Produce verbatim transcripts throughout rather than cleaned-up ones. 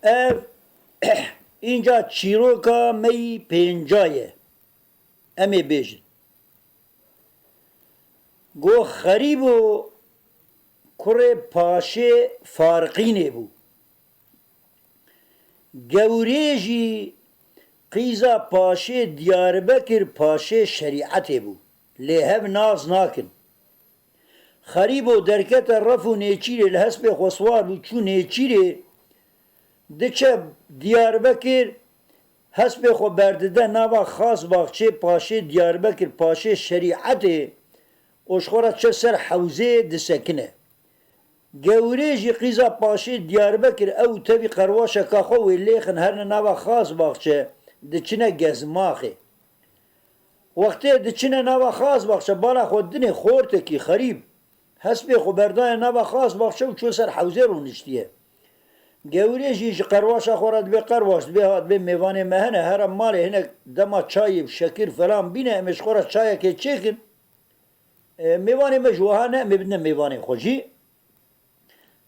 Ev înca çîroka me yî pênca ye. Em ê bêjin. Go Xerîbo kurê paşê Farqînê bû. Gewrê jî qîza paşê Diyarbekir paşê şerîetê bû. Lê hev nas nakin. Xerîbo derkete ref û nêçîrê, li hespê xwe siwar bû, çû nêçîrê, diçe Diyarbekir, hespê xwe berdide nava Xasbaxçê paşê Diyarbekir, paşê şerîetê û ji xwe re çe ser hewzê disekine. Gewrê jî qîza paşê Diyarbekir, ew tevî qerwaşeka xwe wê lêxin, herine nava Xasbaxçe, diçine Gezmaxê. Wextê diçine nava Xasbaxçe, bala xwe dinê xortekî Xerîb hespê xwe berdaye nava Xasbaxçe û çû ser hewzê rûniştiye. Gewrê jî ji qerwaşa xwe re dibê, qerwaş dibê, ha, dibê mêvanê me hene, here malê hinek dema çayê, şekir falan bîne, em ê ji xwe re çayekê çêkin. E, mêvanê me ji wiha ne, em ê bidine mêvanê xwe jî.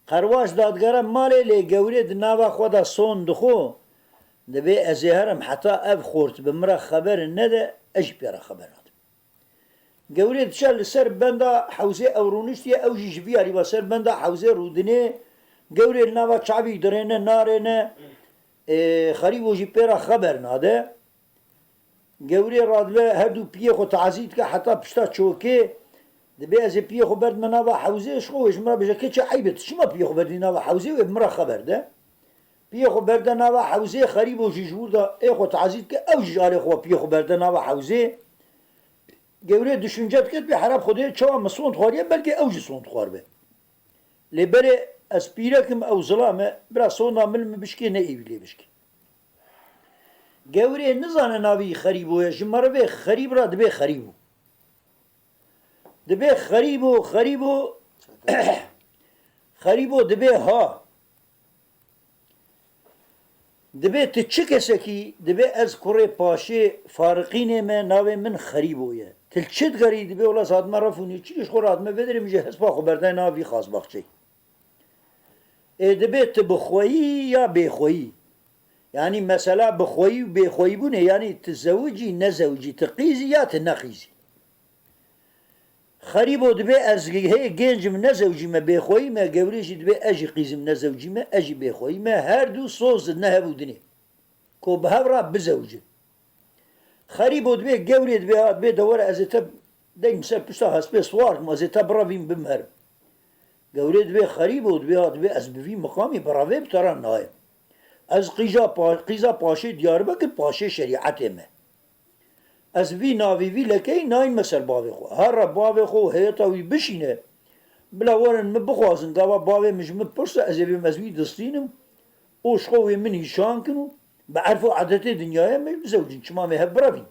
Qerwaş dadigere malê, lê Gewrê di nava xwe de son dixwe, dibê ez ê herim heta ev xort bi min re xeber nede, ez jî pê re xeber nadim. Gewrê diçe li ser benda hewzê, ew rûniştiye, ew jî ji vî alî ve ser benda hewzê rûdinê. Gewrê li nava çavî dirêne, narêne, ê, Xerîbo jî pê re xeber nade. Gewrê radibe her du piyê xwe tazî dike heta pişta çokê. Dibê ez ê piyê xwe berdime nava hewzê, ji xwe wê ji min re bêje, keçê eyb e, tu çima piyê xwe berdî nava hewzê, wê bi min re xeber de. Piyê xwe berde nava hewzê, Xerîbo jî ji wir de ê xwe tazî dike, ew jî ji alê xwe piyê xwe berde nava hewzê. Gewrê düşünce dike, dibê herab Xwedê çawa min sond xwariye, belkê ew jî sond xwaribe. Lê berê ez pîrek im, ew zilam e, bira sonda min li min bişkê, ne êvî lê bişkê. Gewrê nizane navê wî Xerîbo ye, ji merivê Xerîb re dibê Xerîbo. Dibê Xerîbo, Xerîbo, Xerîbo dibê ha. Dibê tu çi kesekî? Dibê ez kurê paşê Fariqînê me, navê min Xerîbo ye. Tu li çi digerî? Dibê wela ez hatime ref û nêçîrê, ji xwe re hatime vê derê, min jî hespa xwe berdaye nava vî Xasbaxçeyê. Ê, dibê tu bi xweyî ya bêxweyî? Yanî mesela bi xweyî û bêxweyî bûnê, yanî tu zewicî, nezewicî, tu qîzî ya tu neqîzî? Xerîbo dibê ez hê gênc im, nezewicî me, bêxweyî me, Gewrê jî dibê ez jî qîz im, nezewicî me, ez jî bêxweyî me, her du soz di ne hev û dinê. Ku bi hev re bizewicin. Xerîbo dibê, Gewrê dibê, ha, dibê de were ez ê te deyim ser pişta hespê siwar kim, ez ê te birevîm bim herim. Gewrê dibê, Xerîbo dibê, ha, dibê ez bi vî miqamî birevê bi te re nayêm. Ez qîja pa-, qîza paşê Diyarbekir, paşê şerîetê me. Ez vî navî vî lekeyî nayînme ser bavê xwe. Here bavê xwe û heyeta wî bişîne. Bila werin min bixwazin, gava bavê min ji min pirse, ez ê bêm ez wî distînim û ji xwe wê min nîşan kin û bi erf û edetê dinyayê me bizewicin, çima em ê hev birevîn.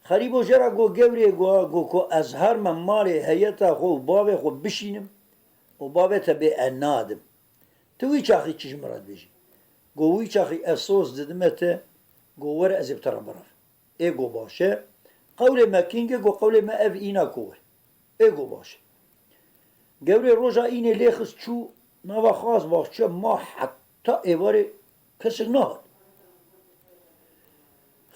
Xerîbo jê re got, Gewrê, got, got ku ez herme malê heyeta xwe û bavê xwe bişînim û bavê te bê, ez nadim. Tu wî çaxî çi ji min re dibêjî? Got, wî çaxî ez soz didime te, got, were ez ê bi te re birevim. Ê got, baş e. Qewlê me kîng e? Got, qewlê me ev îna ku were. Ê got, baş e. Gewrê roja înê lê xist çû nava Xasbaxçe, ma heta êvarê kesek nehat.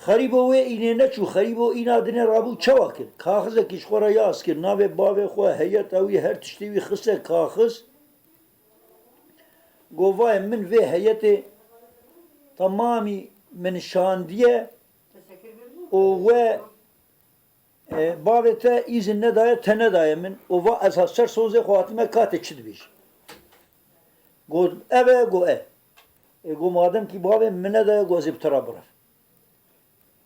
Xerîbo wê înê neçû, Xerîbo îna dinê rabû çawa kir? Kaxizekî ji xwe re yaz kir, navê bavê xwe, heyeta wî, her tiştê wî xiste kaxiz. Got, vayê min vê heyetê temamî min şandiye û we, e, bavê te îzin nedaye, te nedaye min û va ez ha ser sozê xwe hatime, ka te çi dibêjî? Got, ev e? Got, e. Ê got, madem kî bavê min nedaye, got, ez ê bi te re birevim.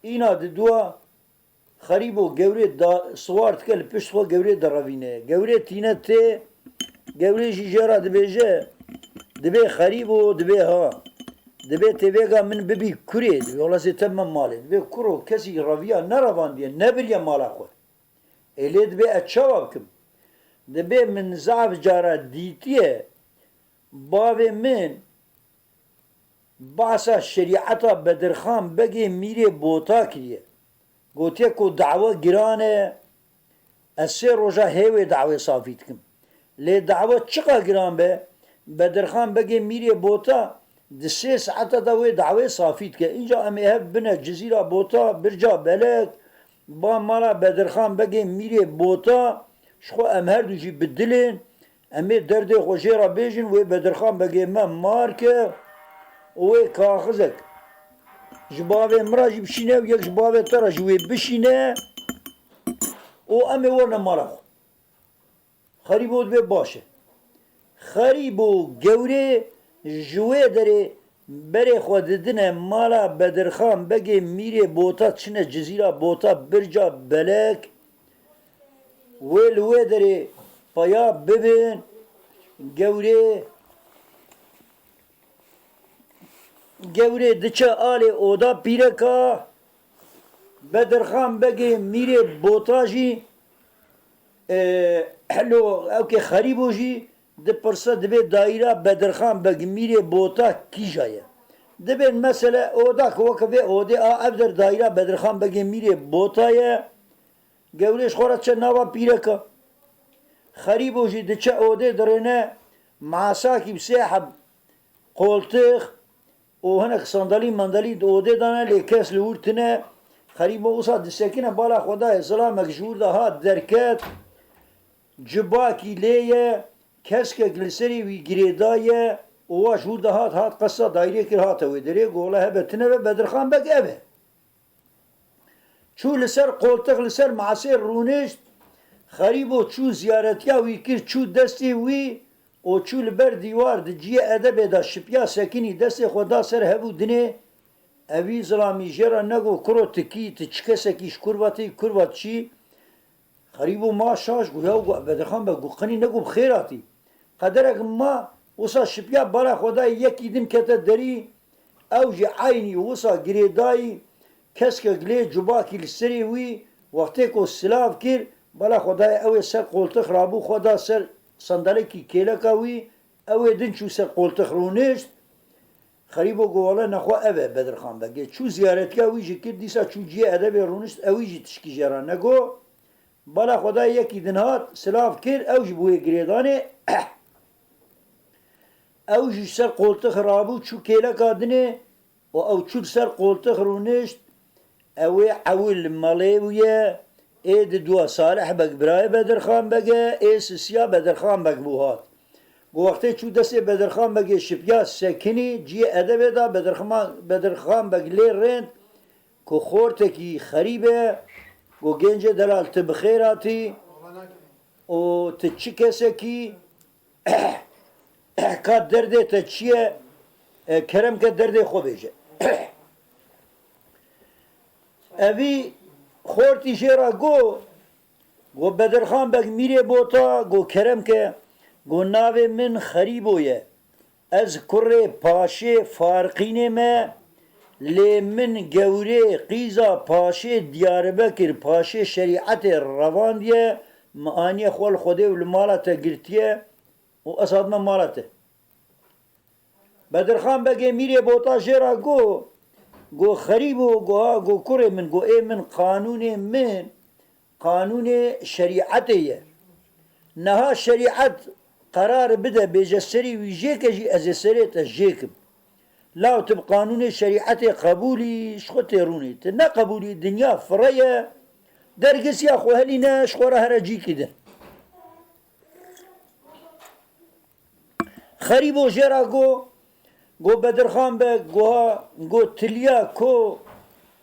Îna di dua Xerîbo Gewrê da, siwar dike li pişt xwe, Gewrê derevîne. Gewrê tîne tê, Gewrê jî jê re dibêje, dibê Xerîbo, dibê ha. Dibê tê vêga min bibî kurê, dibê wela ez ê te bime malê. Dibê kuro, kesî reviya nerevandiye, nebiriye mala xwe. Ê lê dibê ez çawa bikim? Dibê min zaf cara dîtiye, bavê min behsa şerîeta Bedirxan Begê Mîrê Bota kiriye. Gotiye ku dawe giran e, ez sê roja hê wê dawê safî dikim. Lê dawe çiqa giran be, Bedirxan Begê Mîrê Bota di sê saeta de wê dawê safî dike. Înca em ê hev bine Cizîra Bota, Birca Belek, ba mala Bedirxan Begê Mîrê Bota, ji xwe em her du jî bi dilên, em ê derdê xwe jê re bêjin, wê Bedirxan Begê me mar ke û wê kaxizek ji bavê min re jî bişîne û yek ji bavê te re ji wê bişîne û em ê werine mala xwe. Xerîbo dibê baş e. Xerîbo gewrê ji wê derê berê xwe didine mala Bedirxan Begê Mîrê Bota, çine Cizîra Bota, Birca Belek, wê li wê derê peya bibin. Gewrê, gewrê diçe alê oda pîreka, Bedirxan Begê Mîrê Bota jî, e, helo ewkê Xerîbo jî dipirse, dibê dayîra Bedirxan Beg Mîrê Bota kîja ye? Dibên mesele oda ku weke vê odê a ev der dayîra Bedirxan Begê Mîrê Bota ye. Gewrê ji xwe re diçe nava pîreka. Xerîbo jî diçe odê dirêne masakî bi sê heb qoltix û hinek sandalî mandalî di odê de ne, lê kes li wir tine. Xerîbo wisa disekine, bala xwe dayê zilamek ji wir de hat derket. Cibakî lê ye, keskek li serê wî girêdaye û wa ji wir de hat, hat qesa daîrê kir, hate wê derê, got, wele hebe tine be, Bedirxan Beg ev e. Çû li ser qoltix, li ser masê rûnişt. Xerîbo çû ziyaretiya wî kir, çû destê wî û çû li ber dîwar di ciyê edebê de şipiya sekinî, destê xwe da ser hev û dinê. Evî zilamî jê re negot, kuro, tu kî, tu çi kesekî, ji kur ve tê, kur ve çî? Xerîbo ma şaş, got, ya, got, Bedirxan Beg, got, qinî negot bi xêr hatî. Qederek ma wisa şipiya, bala xwe dayê, yekî din kete derî, ew jî eynî wisa girêdayî, keskek lê, cubakî li serê wî, wextê ku silav kir, bala xwe dayê, ew ê ser qoltix rabû, xwe da ser sandalekî kêleka wî, ew ê din çû ser qoltix rûnişt. Xerîbo got, wele nexwe ev e Bedirxan Begê. Çû ziyaretiya wî jî kir, dîsa çû ciyê edebê rûnişt, ewî jî tişkî jê re negot. Bala xwe dayê, yekî din hat, silav kir, ew jî bi wê girêdanê. Ew jî ji ser qoltix rabû, çû kêleka dinê û ew çû li ser qoltix rûnişt. Ew ê ewil li malê wî ye, ê di dua Salih Beg birayê Bedirxan Beg e, ê sisiya Bedirxan Beg bû hat. Got, wextê çû destê Bedirxan Begê şipiya sekinî, ciyê edebê da, Bedirxan, Bedirxan Beg lê rênd, ku xortekî Xerîb e, got, gencê delal, tu bi xêr hatî û tu çi kesekî, ka derdê te çi ye, e, kerem ke derdê xwe bêje. Evî xortî jê re got, got, Bedirxan Beg Mîrê Bota, got, kerem ke, got, navê min Xerîbo ye. Ez kurê paşê Farqînê me, lê min gewrê qîza paşê Diyarbekir, paşê şerîetê revandiye, min aniye xwe li Xwedê û li mala te girtiye û ez hatime mala te. Bedirxan Begê Mîrê Bota jê re got, got, Xerîbo, got, ha, got, kurê min, got, ê min qanûnê min, qanûnê şerîetê ye. Niha şerîet qerar bide, bêje serê wî jêke jî, ez ê serê te jêkim. Law tu bi qanûnê şerîetê qebûlî, ji xwe tê rûnê. Tu neqebûlî, dinya fire ye, dergisiya xwe helîne, ji xwe re here cîkî din. Xerîbo jê re got, got, Bedirxan Beg, got, ha, got, tiliya ku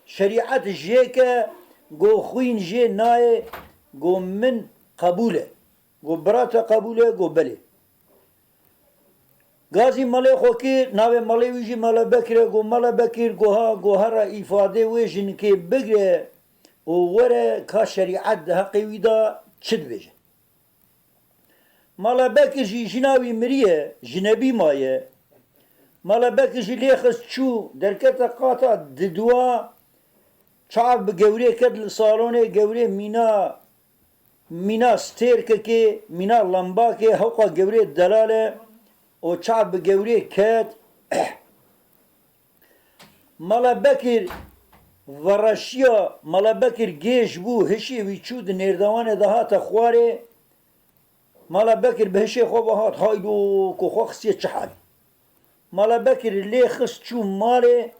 şerîet jêke, got, xwîn jê nayê, got, min qebûl e. Got, bira te qebûl e? Got, belê. Gazî malê xwe kir, navê malê wî jî Mala Bekir e, got, Mala Bekir, got, ha, got, here îfadê wê jinikê bigre û were ka şerîet di heqê wî de çi dibêje. Mala Bekir jî jina wî miriye, jinebî maye. Mala Bekir jî lê xist çû, derkete qata diduwa, çav bi gewrê ket li salonê, gewrê mîna, mîna stêrkekê, mîna lambakê, hewqa gewrê delal e û çav bi gewrê ket. Mala Bekir vereşiya, Mala Bekir gêj bû, hişê wî çû di nêrdewanê de hate xwarê. Mala Bekir bi hişê xwe ve hat, haydo ku xwe xistiye çi halî. Mala Bekir lê xist çû malê,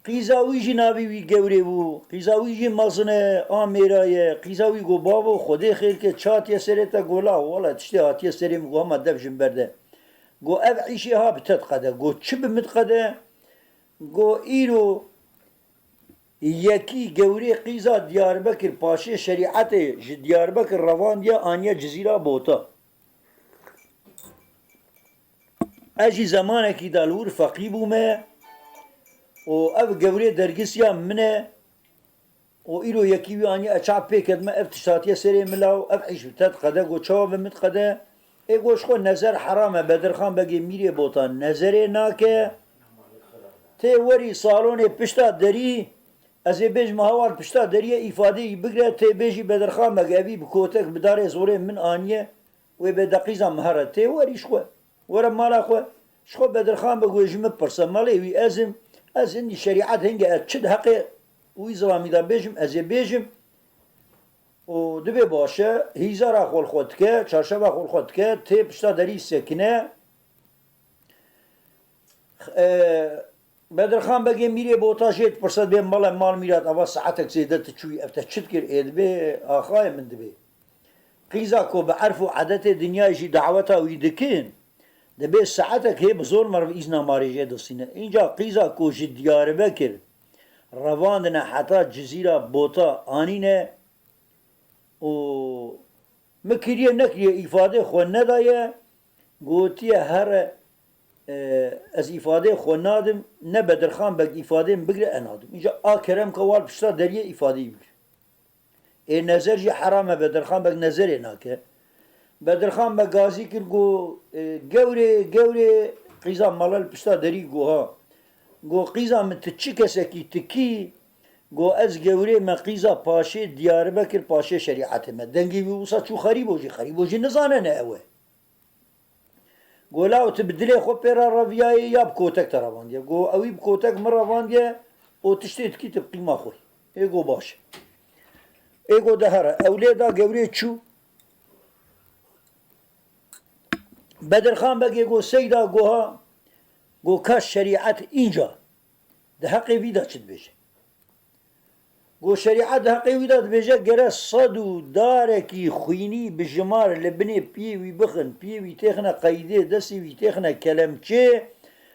qîza wî jî navî wî Gewrê bû. Qîza wî jî mezin e, a mêra ye. Qîza wî got, bavo, Xwedê xêr ke, çi hatiye serê te? Got, la wele tiştê hatiye serê min. Got, hema dev ji min berde. Got, ev îşê ha bi te diqede. Got, çi bi min diqede? Got, îro yekî Gewrê qîza Diyarbekir paşê şerîetê ji Diyarbekir revandiye aniye Cizîra Bota. Ez jî zemanekî de li wir feqî bûme û ev Gewrê dergisiya min e û îro yekî wî aniye, ez çav pê ketime, ev tişt hatiye serê min, la ev îş bi te diqede. Got, çawa bi min diqede? Ê got, ji xwe nezer heram e, Bedirxan Begê Mîrê Botan nezerê nake. Tê werî salonê pişta derî, ez ê bêjim, hawar pişta deriyê îfadeyî bigire, tê bêjî Bedirxan Beg evî bi kotek bi darê zorê min aniye, wê bê de qîza min here. Tê werî ji xwe. Were mala xwe. Ji xwe Bedirxan Beg wê ji min pirse. Malê wî ez im. Ez hindî şerîet hingê ez çi di heqê wî zilamî de bêjim, ez ê bêjim. Û dibê baş e, hîzara xwe li xwe dike, çarşeva xwe li xwe dike, tê pişta derî sekine. E, Bedirxan Begê Mîrê Bota jê dipirse, dibê mala mal mîrat, ava saetek zêde tu çûyî, ev te çi dikir? Ê dibê, axayê min dibê. Qîza ku bi erf û edetê dinyayê jî daweta wî dikin, dibê saetek hê bi zor meriv îzna marê jê distîne. Înca qîza ku ji Diyarbekir revandine heta Cizîra Bota anîne û min kiriye nekiriye îfadê xwe nedaye, gotiye here, e, ez îfadê xwe nadim, ne Bedirxan Beg îfadê min bigire, e nadim. Înca a kerem ke wal pişta deriyê îfadeyî bigire. Ê nezer jî heram e, Bedirxan Beg nezerê nake. Bedirxan Beg gazî kir, got, e, Gewrê, Gewrê, qîza mala li pişta derî got, ha. Got, qîza min, tu çi kesekî, tu kî? Got, ez Gewrê me, qîza paşê Diyarbekir, paşê şerîetê me. Dengê wî wisa çû Xerîbo jî, Xerîbo jî nizane ne ew e. Got, law tu bi dilê xwe pê re reviyayê ya bi kotek te revandiye? Got, ewî bi kotek min revandiye û tiştê dikî tu bi qîma xwe. Ê got, baş e. Ê got, de here. Ew lê da, Gewrê çû. Bedirxan Begê got, Seyda, got, ha. Got, ka şerîet înca di heqê vî de çi dibêje? Got, şerîet di heqê wî de dibêje, gere sed û darekî xwînî bi jimar li binê piyê wî bixin, piyê wî têxine qeydê, destê wî têxine kelemçê,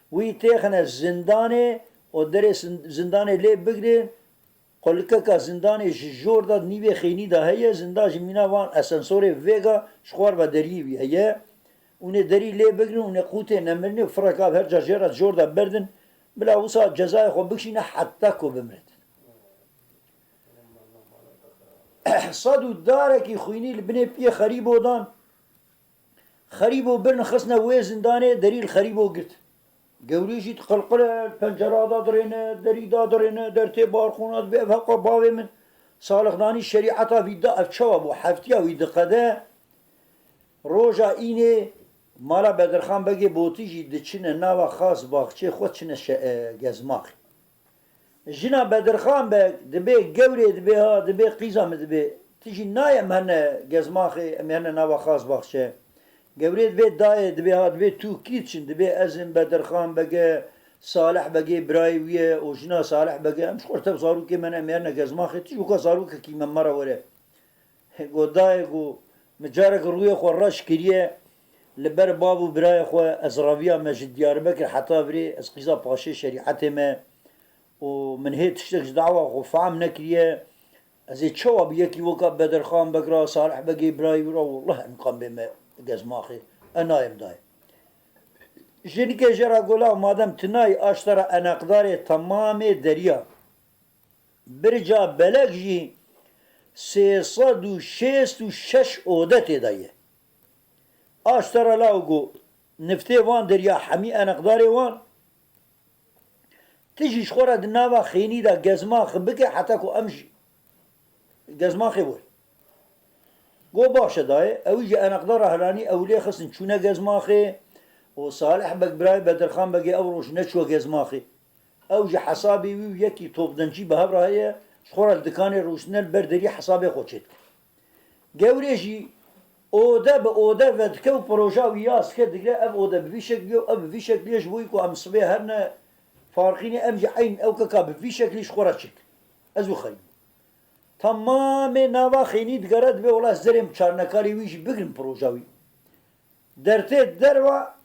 wî têxine zindanê û derê sin-, zindanê lê bigrin. Qulikeka zindanê ji jor de nîvê xênî de heye, zindan ji mîna van asensorê vêga ji xwar ve deriyê wî heye. Hûn ê derî lê bigrin, hûn ê qûtê nemirinê û fireka her ca jê re jor de berdin. Bila wisa cezayê xwe bikişîne heta ku bimrit. Sed û darekî xwînî li binê piyê Xerîbo dan. Xerîbo birin xistine wê zindanê, derî li Xerîbo girt. Gewrê jî diqilqile, li pencera dadirêne, derî dadirêne, dertê barxûna dibê, ev heqa bavê min. Salixdanî şerîeta vî da, ev çawa bû? Heftiya wî diqede. Roja înê mala Bedirxan Begê Botî jî diçine nava xas baxçê xwe, çine şe-, e, gezmaxê. Jina Bedirxan Beg dibê, Gewrê dibê, ha, dibê qîza min dibê. Tu jî nayê em hene gezmaxê, em hene nava xas baxçe. Gewrê dibê, dayê dibê, ha, dibê tu kî diçin? Dibê ez im, Bedirxan Beg e, Salih Begê birayê wî ye û jina Salih Beg e. Em ji xwe tev zarokê me ne, em hene gezmaxê. Tu jî weka zarokekî me, me re were. Got, dayê, got, min carek rûyê xwe reş kiriye li ber bav û birayê xwe, ez reviyame ji Diyarbekir heta virê, ez qîza paşê şerîetê me û min hê tiştek ji dawa xwe fehm nekiriye. Ez ê çawa bi yekî weka Bedirxan Beg re, Salih Begê birayê wî re, wallah em kan bê me gezmaxê. E nayêm dayê. Jinikê jê re got, law madem tu nayî, a ji te re eneqdarê temamê deriya. Birca Belek jî sê sed û şêst û şeş ode tê de ye. A ji te re law got, niftê van deriya, hemî eneqdarê wan, tu jî ji xwe re di nava xênî de gezmax bike heta ku em ji gezmaxê werin. Got, baş e dayê. Ew jî eneqdara hilanî ew lê xistin çûne gezmaxê û Salih Beg birayê Bedirxan Begê ew roj neçûye gezmaxê. Ew ji hesabê wî û yekî topdencî bi hev re heye, ji xwe re li dikanê rûştine li ber derî hesabê xwe çêdike. Gewrê jî Ode bi ode vedike û proja wî ya ez ke digre ev ode bi vî şeklî ye û ev bi vî şeklî ye, ji bo ku em sibê herne farqînê em jî eyn ew keka bi vî şeklî ji xwe re çik. Ez û xerîb. Tamamê nava xênî digere dibe wela ez derêm çarnekalê wî jî bigrim proja wî. Dertê derva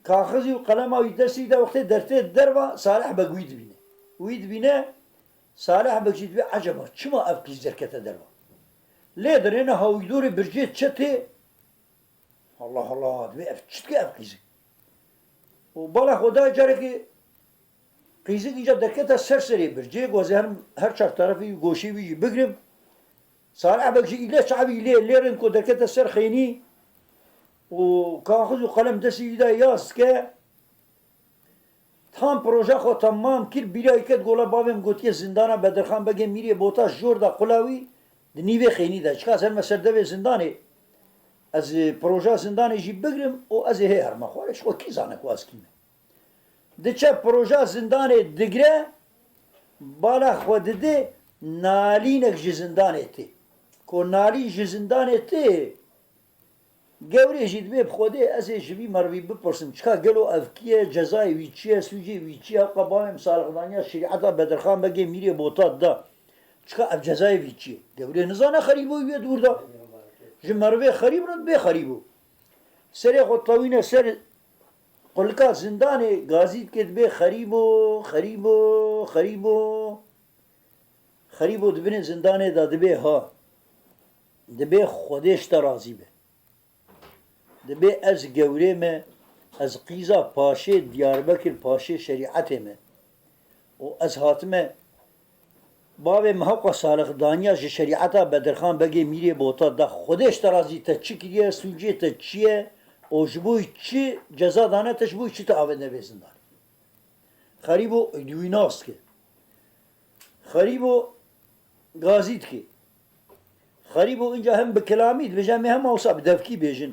kaxizî û qelema wî destî de wextê dertê derva Salih Beg wî dibîne. Wî dibîne, Salih Beg jî dibê eceba çima ev qîz derkete derva. Lê dirêne hawîdorê bircê çi tê? Allah Allah, dibê ev çi dike ev qîzik? Û bala xwe da carekê qîzik îca derkete ser serê bircê, ku ez ê her, her çar terefê wî goşê wî jî bigrim. Salih Beg jî île çavî lê lêrin ku derkete ser xênî û kaxiz û qelem destî wî de yaz dike. Tam proja xwe temam kir, bîra wî ket, gola bavê min gotiye zindana Bedirxan Begê Mîrê Bota jor da qula wî di nîvê xênî de. Çika ez herme ser devê zindanê, ez ê proja zindanê jî bigrim û ez ê hê herme xwarê. Ji xwe kî zane ku ez kî me? Diçe proja zindanê digre, bala xwe dide nalînek ji zindanê tê. Ku nalîn ji zindanê tê, Gewrê jî dibê bi Xwedê ez ê ji vî merivî bipirsim, çika gelo ev kî ye, cezayê wî çi ye, sûcê wî çi ye, hewqa bavê min salixdaniya şerîeta Bedirxan Begê Mîrê Bota da. Çika ev cezayê vî çi ye? Gewrê nizane xerîbo wî ye dûr da. Ji merivê xerîb re dibê xerîbo. Serê xwe tewîne ser qulika zindanê, gazî dike dibê xerîbo, xerîbo, xerîbo. Xerîbo di binê zindanê de dibê ha. Dibê Xwedê ji te razî be. Dibê ez gewrê me, ez qîza paşê Diyarbekir, paşê şerîetê me. Û ez hatime, bavê min hewqa salixdaniya ji şerîeta Bedirxan Begê Mîrê Bota da, Xwedê ji te razî, te çi kiriye, sûcê te çi ye û ji bo çi ceza dane te, ji bo çi te avêne vê zindanê? Xerîbo êdî wî nas dike. Xerîbo gazî dike. Xerîbo inca hem bi kilamî dibêje, em ê hema wisa bi devkî bêjin.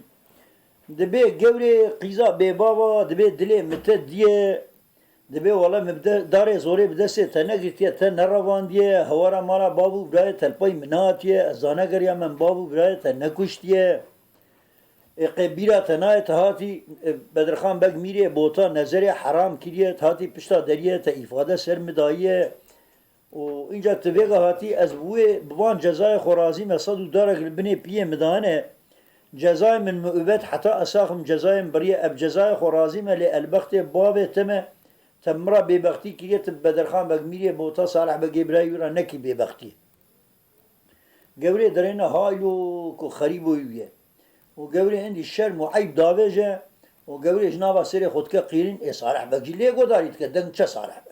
Dibê gewrê qîza bêbava, dibê dilê min te diye, dibê wele min bi de-, darê zorê bi destê te negirtiye, te nerevandiye, hewara mala bav û birayê te li pey min nehatiye, ez zanegeriya me min bav û birayê te nekuştiye. Ê qê bîra te nayê, te hatî, e, Bedirxan Beg Mîrê Bota nezerê heram kiriye, te hatî pişta deriyê te îfade ser min dayiye. Û înca ti vêga hatî, ez bi wê, bi van cezayê xwe razî me, sed û darek li binê piyê min dane. Cezayê min miubet heta esaxim cezayê min biriye, ev cezayê xwe razî me, lê elbextê bavê te me, te min re bêbextî kiriye, ti bi Bedirxan Beg Mîrê Bota Salih Begê birayê wî re nekî bêbextî. Gewrê dirêne haylo ku xerîboyî wî ye. Û gewrê hindî şerm û eyb davêje û gewrê ji nava serê xwe dike qîrin, ê Salih Beg jî lê godarî dike, deng çe Salih Beg.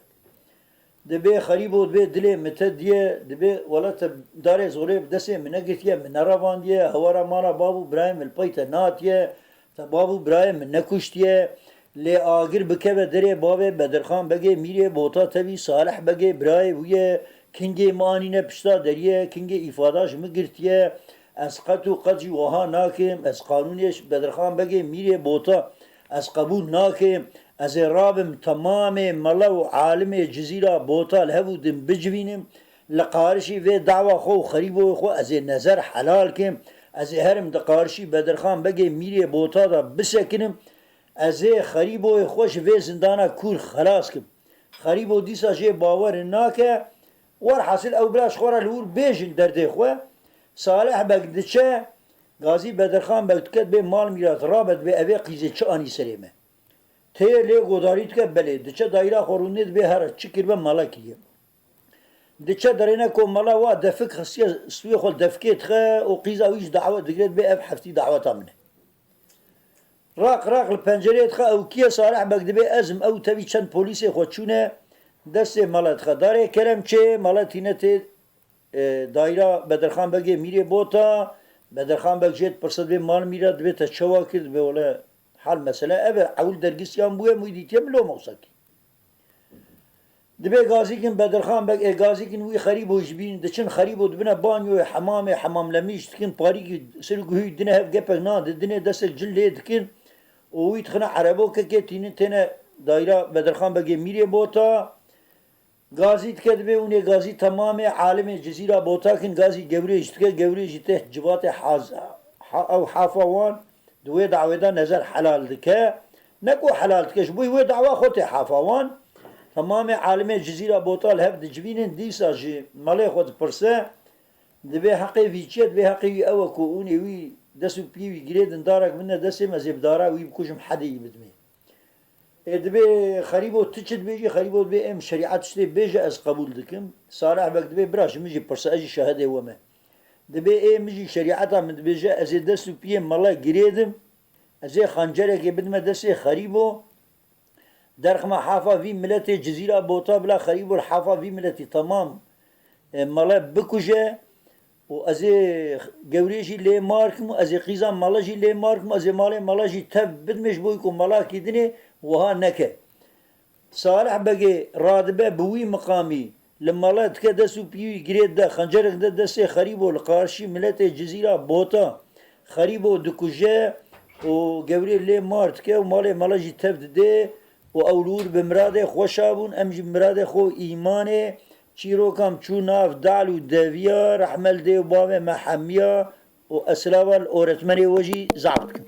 Dibê xerîbo, dibê dilê min te diye, dibê wele te darê zorê bi destê min negirtiye, min nerevandiye, hewara mala bav û birayê min li pey te natiye, te bav û birayê min nekuştiye, lê agir bikeve derê bavê Bedirxan Begê Mîrê Bota tevî Salih Begê birayê wî ye, kingê min anîne pişta deriyê, kingê îfada ji min girtiye, ez qet û qet jî wiha nakim, ez qanûnê Bedirxan Begê Mîrê Bota ez qebûl nakim, ez ê rabim temamê mele û alimê Cizîra Bota li hev û din bicivînim, li qarişî vê dawa xwe û xerîboyê xwe ez ê nezer helal kim, ez ê herim di qarişî Bedirxan Begê Mîrê Bota de bisekinim, ez ê xerîboyê xwe ji vê zindana kûr xelas kim. Xerîbo dîsa jê bawer nake, werhasil ew bila ji xwe re li wir bêjin derdê xwe. Salih Beg diçe, Gazî Bedirxan Beg dike dibê mal mîrat rabe, dibê evê qîzê çi anî serê me. Tê lê godarî dike, belê. Diçe dayîra xwe rûnê dibê here çi kiribe mala kiriye. Diçe derêne ku mala wa defik xistiye stûyê xwe, defikê dixe û qîza wî ji dawet digire, dibê ev heftî daweta min e. Raq raq li pencereyê dixe, ew kî ye? Salih Beg dibê ez im, ew tevî çend polîsê xwe çûne destê mala dixe. Darê kerem çê, mala tîne tê, e, dayîra Bedirxan Begê Mîrê Bota, Bedirxan Beg jê dipirse dibê mal mîra, dibê te çawa kir, dibê wele hal mesele ev e, ewil dergisiyan bûye, min wî dîtiye min loma wisa kir. Dibê gazîkin Bedirxan Beg, ê gazîkin wî xerîbo ji bîn diçin, xerîbo dibine banyoyê hemamê, hemamlemîş dikin, parîkî ser û guhî dine hev gepek nan didinê, destek cil lê dikin û wî dixine erebokekê tînin têne dayîra Bedirxan Begê Mîrê Bota. Gazî dike dibê hûn ê gazî temamê alimê Cizîra Bota kin, gazî gewrê jî dike, gewrê jî tê civatê Haz-, Ha, ew hafa wan di wê dawê de nezer helal dike. Ne ku helal dike, ji bo wê dawa xwe tê hafa wan. Temamê alimê Cizîra Bota li hev dicivînin, dîsa ji malê xwe dipirse, dibê heqê vî çi ye, dibê heqê wî ew e ku hûnê wî dest û piyê wî girêdin, darek bidine destê me, ez ê bi dara wî bikujim, hedê wî bidimê. Ê dibê Xerîbo, tu çi dibêjî? Xerîbo dibê, ê min şerîet tiştê bêje, ez qebûl dikim. Salih Beg dibê, bira, ji min jî pirse, ez jî şahidê we me. Dibê, ê min jî şerîeta min dibêje, ez ê dest û piyê mele girêdim, ez ê xencerekê bidime destê Xerîbo, derxima hafa vî miletê Cizîra Bota, bila Xerîbo li hafa vî miletî temam, e, mele bikuje û ez ê gewrê jî lê mar kim û ez ê qîza mele jî lê mar kim û ez ê malê mele jî tev bidimê, ji bo ku melakî dinê wiha neke. Salih Begê radibe bi wî miqamî, li mele dike dest û piyê wî girê de, xencerek de destê Xerîbo, li qarşî miletê Cizîra Bota Xerîbo dikuje û gewrê lê mar dike û malê mele jî tev didê û ew li wir bi miradê xwe şa bûn, em jî bi miradê xwe û îmanê çîroka min çû nav dal û deviya, rehme li dê û bavê me hemiya û ez silava li oretmenê we jî zaf dikim.